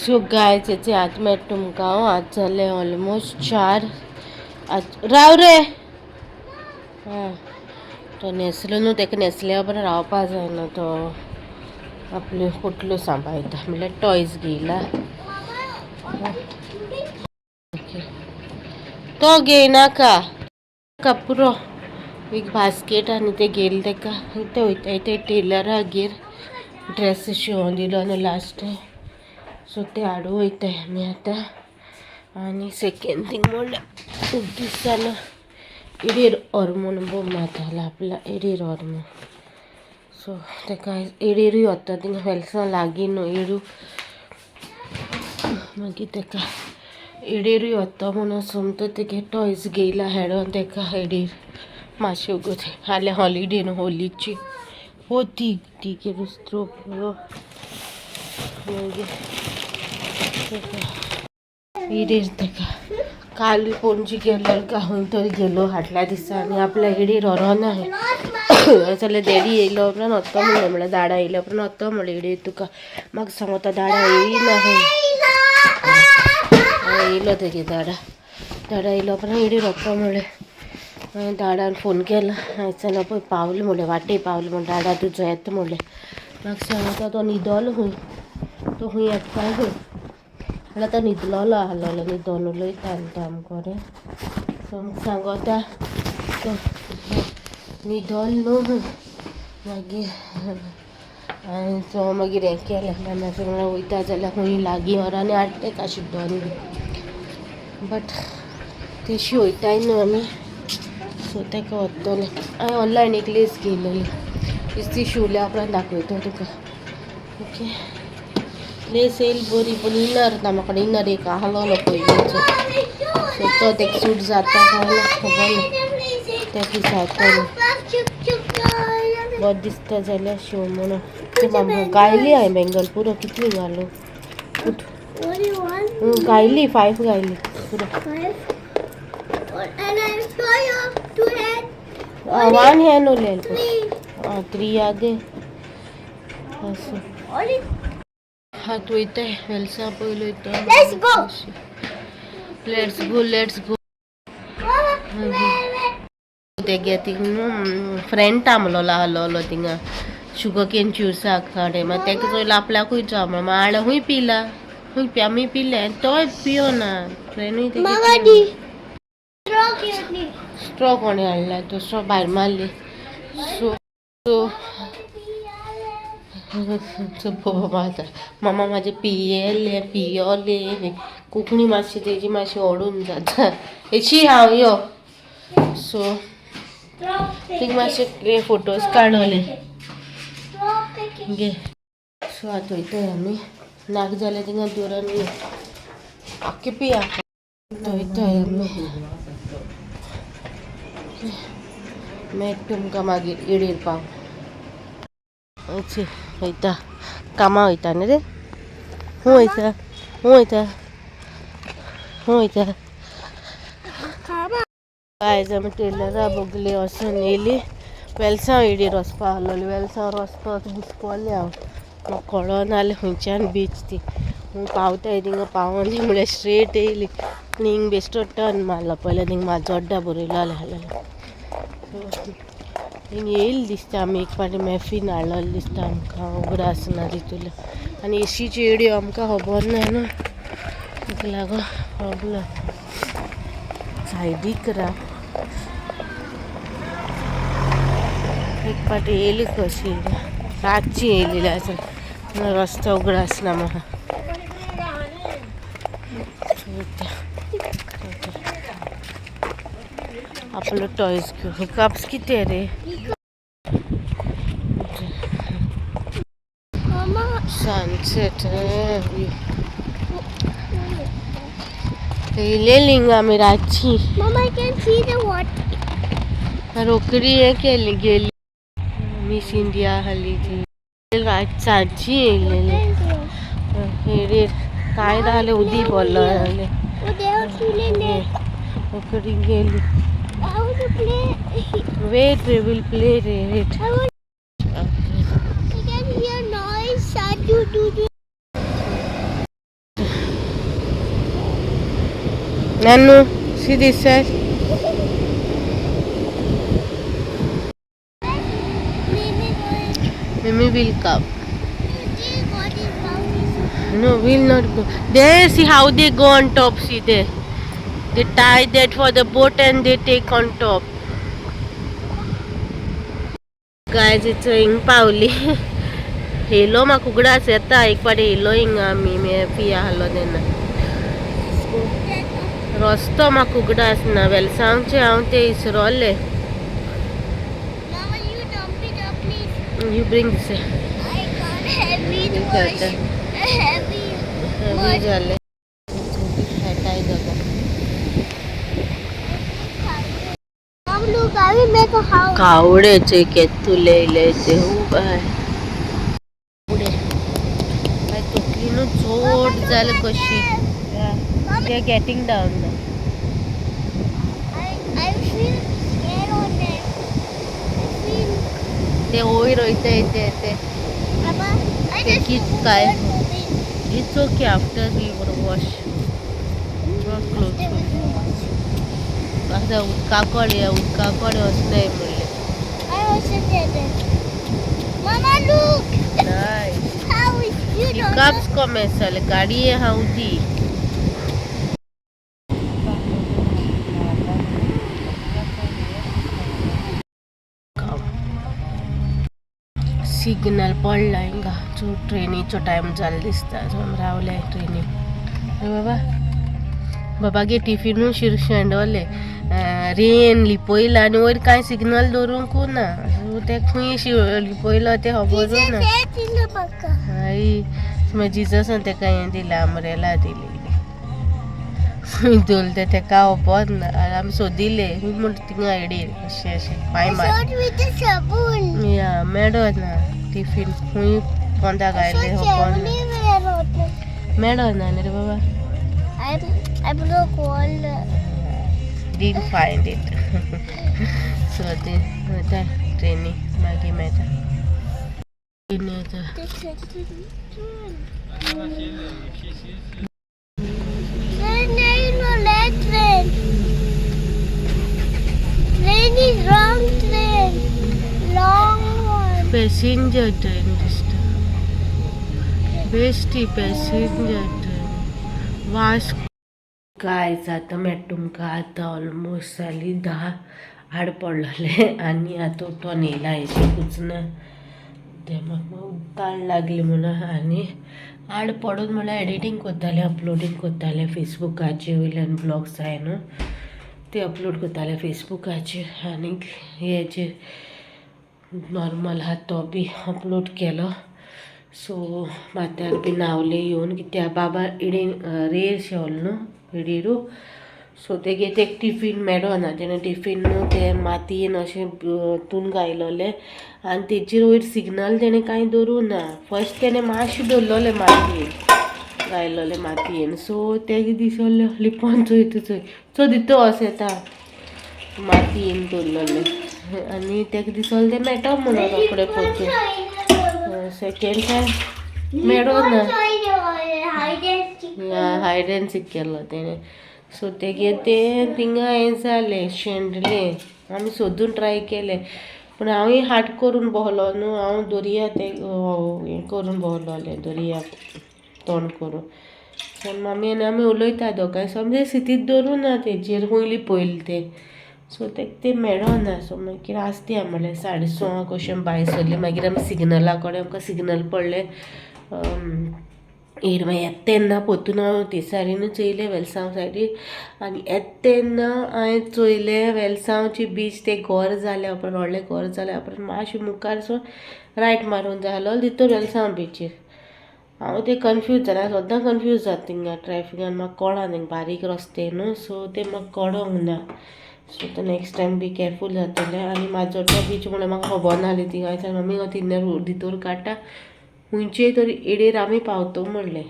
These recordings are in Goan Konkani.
सो गायज, हेचे आज मेळटा तुमकां हांव. आज जाले ऑलमोस्ट 4. आज राव रे. हां, तो न्हेसलो न्हू, ताका न्हेसल्या उपरांत रावपा जायना. तो आपल्यो पोटल्यो सांबाळटा, म्हणल्यार टॉयज घेयला. ओके, तो घेयनाका का, पुरो. एक बास्केट आनी ते घेयले ताका. ते वयता ते टेलरागेर, ड्रेस शिंवोन दिलो न्हू लास्ट टायम, सो ते हाडूं वयताय आमी आतां. आनी सेकेंड थींग म्हणल्यार खूब दीस जालो इडेर व्हर म्हूण बोम मारतालो आपल्या, इडेर व्हर म्हूण. सो ताका इडेरूय वता. थिंगा वेलसांव लागीं न्हू इडू. मागीर ताका इडेरूय वता म्हणून सोमतो तेगे टॉयज घेयला, हेडोन ताका इडेर मातशें उगत. फाल्यां हॉलिडे न्हू होलीची. हो ती ती दुसरो. मागीर इडेर ताका काल पणजी गेलो काय खंय तरी गेलो फाटल्या दिसांनी. आपल्या इडेर व्हरोना जाल्यार डॅडी येयलो उपरांत वतो म्हणलें, म्हणल्यार दाडा येयल्या उपरांत वतो म्हणलें इडेर तुका. म्हाका सांगता दाडा येयना खंय. येयलो तेगे दाडा. दाडा येयलो उपरांत इडेर वतो म्हणलें. मागीर दाडान फोन केलो, हांवें चलो पळय पावलें म्हणलें, वाटे पावलें म्हण, दाडा तुजो येता म्हणलें. म्हाका सांगता तो न्हिदोलो खंय, तो खंय येता काय खंय. म्हणल्यार तो न्हिदलोलो आहलोलो, न्हिदोन उलयता न्हू तो आमकां रे. सो म्हाका सांगता तो न्हिदोलो न्हू खंय. मागीर हांवें सो मागीर हें केलें. मागीर म्हणल्यार वयता जाल्यार खंय लागीं व्हर आनी हाड तेका शिड्डोन बी, बट तेशी वयताय न्हू आमी. सो ताका व्हरतलें. हांवें ऑनलायन एक लेस घेयलेली, ती शिंवल्या उपरांत दाखयता तुका. ओके, लेस येयली बरी, पूण इनर ना म्हाका. इनर एक आहलोलो पयलींचो, सो तो तेका सूट जाता काय ना खबर ना. तेका विचारतलें, बरें दिसता जाल्यार शिंव म्हणून. ते मामा गायली हांवें बेंगल पुरो. कितली घालूं? उठ. What do you want? गायली, 5 गायली, पुरो. Five. And I'm sorry, two head. One hand उरलें. Three. 3 यादे असं. Only. हात वयताय वेलसां पयलो वयता. Let's go. Let's go, let's go. तेगे थिंग फ्रेंड थांबलोलो आहलोलो थिंगा शुगर केन ज्युसाक कडेन. मागीर तेका चोयलो आपल्याकूय जाव म्हणून मागीर हांवें खूंय पिला, खूंय आमी पिले, तोय पियो ना, फ्रेंडूय. Mama, तेगे di. Straw घेतली. स्ट्रॉ कोणें हाडला? तो स्ट्रॉ भायर मारली. सो सो सो माता मामा म्हाजे पियेले पियोले. कोंकणी मातशी तेजी मातशी ओडून जाता हेची. हांव यो. सो थिंग मातशे फोटोज काडले गे. सो आतां वयताय आमी, नाका जाल्यार थिंगा दवरून यो. आख्खे पिया. वयताय आमी, मागीर तुमकां मागीर इडीर पाव. अशें वयता, कामां वयता न्ही रे. खूंय वयता? खूंय वयता? खूंय वयता? आयज आमी टेलरा बगले वचून येयली. वेलसांव इडीर वचपा आहलोली. वेलसांव रस्तो घुसपोलें हांव, म्हाका कळना जालें खंयच्यान बीच ती. पावताय थिंगा पावोन म्हळ्यार स्ट्रेट येयली आनी हिंग बेश्टो टर्न मारलो. पयलें थिंग माजोड्डा बरयलो आहलें. हिंग येयली दिसता आमी एक फावटी मॅफीन हाडलेलो दिसता आमकां, उगडास ना तितूले. आनी एशीची एडियो आमकां खबर ना न्हू, ताका लागून प्रॉब्लम. सायडीक राव. एक फावटी येयली कशी, रातची येयलेली आसा, रस्तो उगडास ना म्हाका. आपलो टॉयज घेवन कप्स कितें रे? Mama. Sunset येयलेली हिंगा आमी रातची. Mama, I can see the water. रोकडी हें केली गेली. मिस इंडिया आहली ती. रात सांजची येयलेली हेडेर. काय जालें, उदी पडलो जालें. Oh, they are feeling it. रोकडी गेली. I want to play. Wait रे, will play रे, wait. I want. I can hear noise. Do do do. Nanu, see this side. Mimi going. Mimi will come. You got it mountain. No, we'll not go. There, see how they go on top. See there. They tie that for the boat and they take on top. Guys, it's हिंग पावली. येयलो म्हाका उगडास येता एक पाटी येयलो हिंगा आमी मे आहलो तेन्ना. रस्तो म्हाका उगडास ना वेलसांवचे हांव ते इसरोले. Mama, you dump it up, please. You bring this. I got heavy You wash. got Heavy. Heavy जालें. खेळटाय जाता. Mom, look, I will make a house. कावड्याचे केतुले येयले ते बाय फुडें बाय तकली न्हू चड जालें कशी. They are getting down now. I feel scared on them. I feel. ते वयर वयताय ते ते. Papa, I They just keep want sky. Moving. It's okay, after we will wash. Wash clothes. After we will wash. आतां उदका कडेन उदका कडेन वचनाय म्हणलें. I also did it. Mama, look. Nice. How is you don't know? Pickups कमी जाले गाडी आहा उदी. सिग्नल पडला हिंगा. सो ट्रेनीचो टायम जालो दिसता. सो आमी रावले ट्रेनीक. बाबा बाबागे टिफिनूय शिरशेंडोले रेन लिपयला आनी वयर कांय सिग्नल दवरूंक ना. सो ते खंय लिपयलो तें खबरूय ना. Jesus दिलो म्हाका. हय, मागीर जिजसान तेका हें दिलें, आमरेला दिली. खंय दवरलें तें तेका खबर ना. आनी आमी सोदिलें खंय म्हणटा थिंगा हेडीर अशें अशें पांय मार. I with the sabun. या मेळना टिफीन खंय पोंदाक आयलें खबर ना. मेळना न्ही रे बाबा. I broke all. Didn't find it. So ते वयता ट्रेनी मागीर मेळटा. ट्रेनी वयता. Train, no, left train. Train is wrong train. Long one. Passenger train दिसता. बेश्टी पॅसेंजर ट्रेन. वास्को. गायज, आतां मेळटा तुमकां. आतां ऑलमोस्ट जाली 10, आड पडलेले आनी आतां उठोन येयला. हेजेकूच ना तें म्हाका ताण लागली म्हणून आनी आड पडून म्हणल्यार एडिटींग करतालें, अपलोडींग करतालें फेसबुकाचेर वयल्यान. ब्लॉग्स जाय न्हू ते अपलोड करतालें फेसबुकाचेर आनी हेजेर नॉर्मल आहा तो बी अपलोड केलो. सो माथ्यार बी न्हांवले येवन कित्याक बाबा इडेन रेर शेवलो न्हू इडेरू. सो तेगे ते टिफीन मेळना. तेणें टिफीन न्हू ते मातयेन अशें तून घायलोलें आनी तेजेर वयर सिग्नल तेणें कांय दवरूं ना. फर्स्ट तेणें मातशें दवरलोलें, मातयेन घायलोलें मातयेन. सो तेगे दिसलें लिपोन चोयता चोय सो दितो अशें येता मातयेन दवरलोलें आनी तेका दिसलें तें मेळटा म्हणून रोखडें परतून. सेकेंड टायम मेळो ना. हायड एंड सीक केलो तेणें. सो तेगे तें थिंगा हें जालें, शेंडलें. आमी सोदून ट्राय केलें पूण हांवूय हाट करून बसलो न्हू. हांव दर्या तें हें करून बसलोलें, दर्या तोंड करून. सो मामी आनी आमी उलयता दोगांय. सो आमी सितीत दवरूं ना तेजेर खंय लिपयलें तें. सो तेका तें मेळना. सो मागीर आसता म्हणलें 6:30 अशें भायर सरलें. मागीर आमी सिग्नला कडेन आमकां सिग्नल पडलें येर. मागीर येता तेन्ना परतून हांव ते सायडीनूच चोयलें, वेलसांव सायडीन. आनी येता तेन्ना हांवें चोयलें वेलसांवची बीच. तें घर जाल्या उपरांत, व्हडलें घर जाल्या उपरांत मातशें मुखार सो रायट मारून जाय आसलो तितून वेलसांव बिचीर. हांव तें कन्फ्यूज जालें. सद्दां कन्फ्यूज जाता थिंगा ट्रॅफिकान. म्हाका कळना थिंगा बारीक रस्ते न्हू. सो तें म्हाका कळोंक ना. सो ते नेक्स्ट टायम बी केरफूल जातलें. आनी माजोड्ड्या बीच म्हणल्यार म्हाका खबर नासली थिंगा. हांवें मम्मी थिंगा डितोर काडटा, खुंयचेय तरी एडेर आमी पावतो म्हणलें.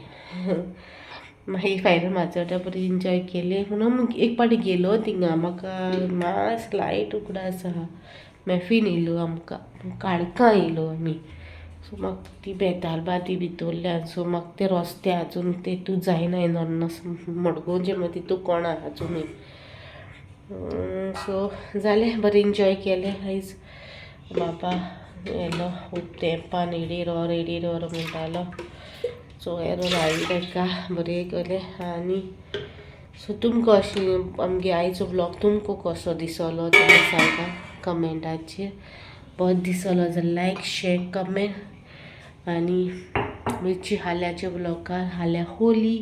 मागीर फायनल माजोड्ड्या बरी एन्जॉय केली म्हणून एक पाटी गेलो थिंगा. म्हाका मास लायट उगडास आहा. मेफीन येयलो आमकां, काळखां येयलो आमी. सो म्हाका ती बेतालबां ती भितरल्यान, सो म्हाका ते रस्ते आजून तेतू जायना. नर्नस मडगांवचे मागीर तितू कोणा आजुनूय. सो जालें, बरें एन्जॉय केलें आयज. बाबा येयलो खूब तेंपान, एडीर वर एडीर वर म्हणटालो. सो येरो हाडलो ताका, बरें केलें. आनी सो तुमकां अशी आमगे आयचो ब्लॉग तुमकां कसो दिसलो तुमी सांगा कमेंटाचेर. बरो दिसलो जाल्यार लायक, शेर, कमेंट आनी मिरची हाल्याच्या ब्लॉगार. हाल्या होली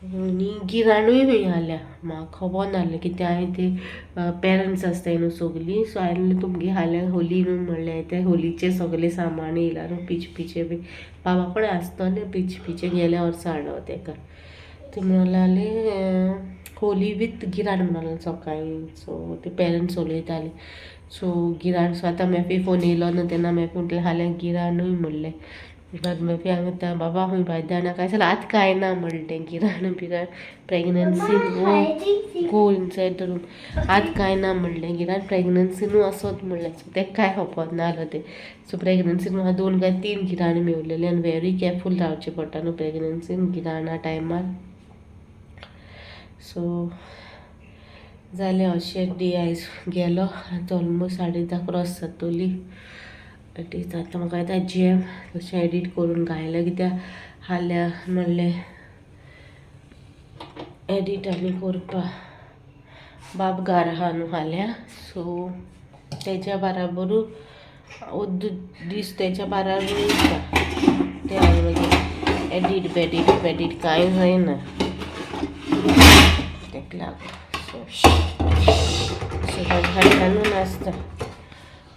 आनी गिराणूय बी हाल्या. म्हाका खबर नासलें कित्याक हांवें ते पेरंट्स आसताय न्हू सगलीं. सो हांवें तुमगे हाल्या होली न्हू म्हणलें, ते होलीचें सगलें सामान येयलां न्हू, पिचपीचें बी. बाबा कडेन आसतलें पिचपीचें, गेल्या वर्सा हाडलो तेका. ते म्हणूंक लागले होली वीथ गिराण म्हणून सकाळीं. सो ते पेरंट्स उलयताले. सो गिराण, सो आतां मेफी फोन येयलो न्हू तेन्ना मेफी म्हटलें हाल्यां गिराणूय म्हणलें. मेफी हांगा बाबा खंय भायर जाणा काय जाल्यार आतां कांय ना म्हणलें गिराण बिराण pregnancy. Go go inside the room. आतां कांय ना म्हणलें गिराण, प्रेगनन्सी न्हू असोत म्हणलें. सो तेका कांय खबर नासलो तें. सो प्रेगनन्सीन म्हाका दोन काय तीन गिराण मेवलेले आनी वेरी केरफूल रावचें पडटा न्हू प्रेगनन्सीन गिराणा टायमार. सो जालें, अशें डे आयज गेलो. आतां ऑलमोस्ट 10:30 क्रॉस जातोली. एटलीस्ट आतां म्हाका आतां जेम तशें एडीट करून घायलें कित्याक हाल्या म्हणलें एडीट आनी करपा. बाब घारा आहा न्हू हाल्यां, सो तेज्या बाराबरू अर्द दीस तेज्या बाराबर वयता तें. हांवें मागीर एडीट बेडीट बेडीट कांय जायना तेका लागून. सो सो घालून आसता.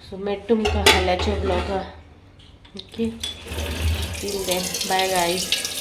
सो मेळटा तुमकां फाल्यांच्या ब्लॉगा. Okay, till then, bye guys.